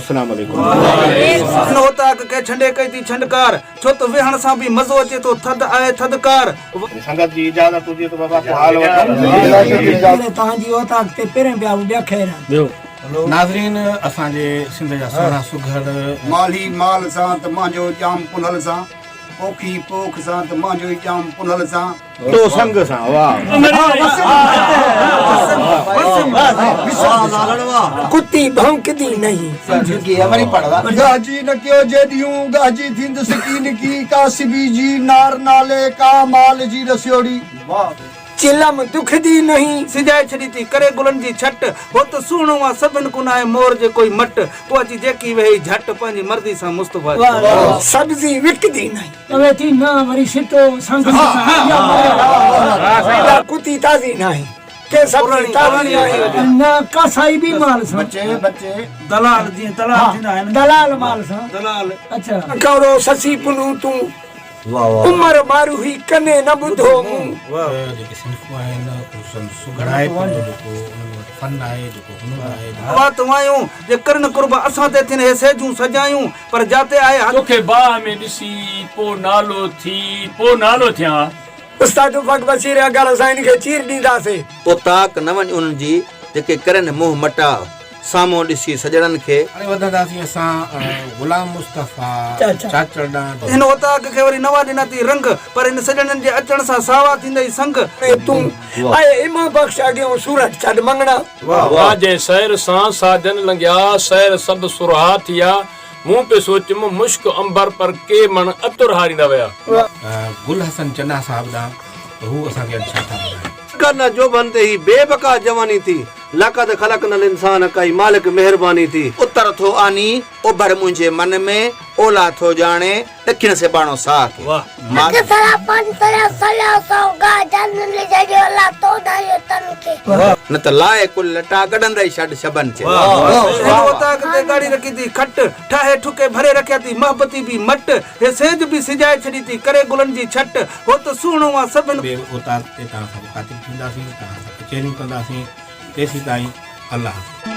السلام عليڪم. هن اوطاق کي ڇنڊي ڪئي ٿي ڇنڊڪار، ڇو ته ويهڻ سان به مزو اچي ٿو، ٿڌ آهي ٿڌڪار. سنگت جي اجازت هجي ته بابا ڪو حال وٺون. توهان جي اوطاق تي پهرين پيا ٻيا خير آهن. ناظرين اسان جي سنڌ جا سهڻا سگهڙ. مالهي مال سان ته مانجهو ڄام پنهل سان، پوکي پوک سان ته مانجهو ڄام پنهل سان. تو سنگ سان واه. ڪتي ڀونڪدي نهين. ڳاهجي نه ڪيو جيڏيون، ڳاهجي ٿيندس ڪينڪي، ڪا سبي جي نار نالي، ڪا مال جي رسيوڙي. چلم دکدي نهين. سجائي ڇڏي ٿي ڪري گلن جي ڇٽ، هو ته سهڻو آ سڀن کان ناهي مور جي ڪوئي مٽ، پوء اچي جيڪي ويهي جهٽ، پنهنجي مرضي سان مصطفيٰ جي. سبزي وڪدي نهين. پوي ٿي نه وري سٽو سنگ سان يا اها ڪتي تازي ناهي. ڪي سبزي تازي ناهي. نه ڪاسائي به مال سان. بچي بچي. دلال جيئن دلال ٿيندا آهن. دلال مال سان. دلال. اڇا. ڪورو سسي پنهون تون. عمر ماروهي ڪني نه ٻڌو مون. جيڪي صنفون آهن خصوصن سگهڙائپ جو جيڪو انهن وٽ فن آهي جيڪو هنر آهي. وات وايون جي ڪرن قرب اسان تي ٿين هي سيجون سجايون پر جاتي آهي حق. توکي باهه ۾ ڏسي پو نالو ٿي پو نالو ٿيان ها. استاد افق بشير اگر اسان هن کي چير ڏينداسي. اوطاق نه وڃ انهن جي جيڪي ڪرن منهن مٽاء. سامهون ڏسي سڄڻن کي. هاڻي وڌنداسين اسان غلام مصطفيٰ چاچڙ ڏانهن. هن اوطاق کي وري نوان ڏنا ٿي رنگ، پر هن سڄڻن جي اچڻ سان ساوا ٿيندئي سنگ. تون اي امام بخش اڳيون سورٺ ڇڏ مڱڻا. واھ جنهن سير سان ساجن لنگهيا، سير سڀ سرها ٿيا، مون پئي سوچيم مشڪ عنبر پر ڪي مڻ عطر هاريندا ويا. گل حسن چنا صاحب ڏانهن ته هو اسان کي اڄ ڇا ٿا ٻڌائين. ڪر نه جوڀن تي هي بي بقا جواني ٿي، لقد خلقنا الانسان ڪئي مالڪ مهرباني ٿي. اتر ٿو آني، اوڀر منهنجي من ۾، اولهه ٿو ڄاڻي، ڏکڻ سيباڻو ساهه کي. حق سرا پن سريا سليا سو گا جن لجهجو الله تو ڌاريو تن کي. نه ته لاء ڪل لٽا ڳڙندئي ڇڏ شبن چي. هن اوطاق تي ڳاڙهي رکي ٿي کٽ، ٺاهي ٺڪي ڀري رکيا ٿي محبتي بي مٽ، هي سيج به سجائي ڇڏي ٿي ڪري گلن جي ڇٽ، هو ته سهڻو آ سڀن. ٻئي اوطاق تي توهان سان مخاطب ٿينداسين، توهان سان ڪچهريون ڪنداسين، تيسيتائين الله حافظ.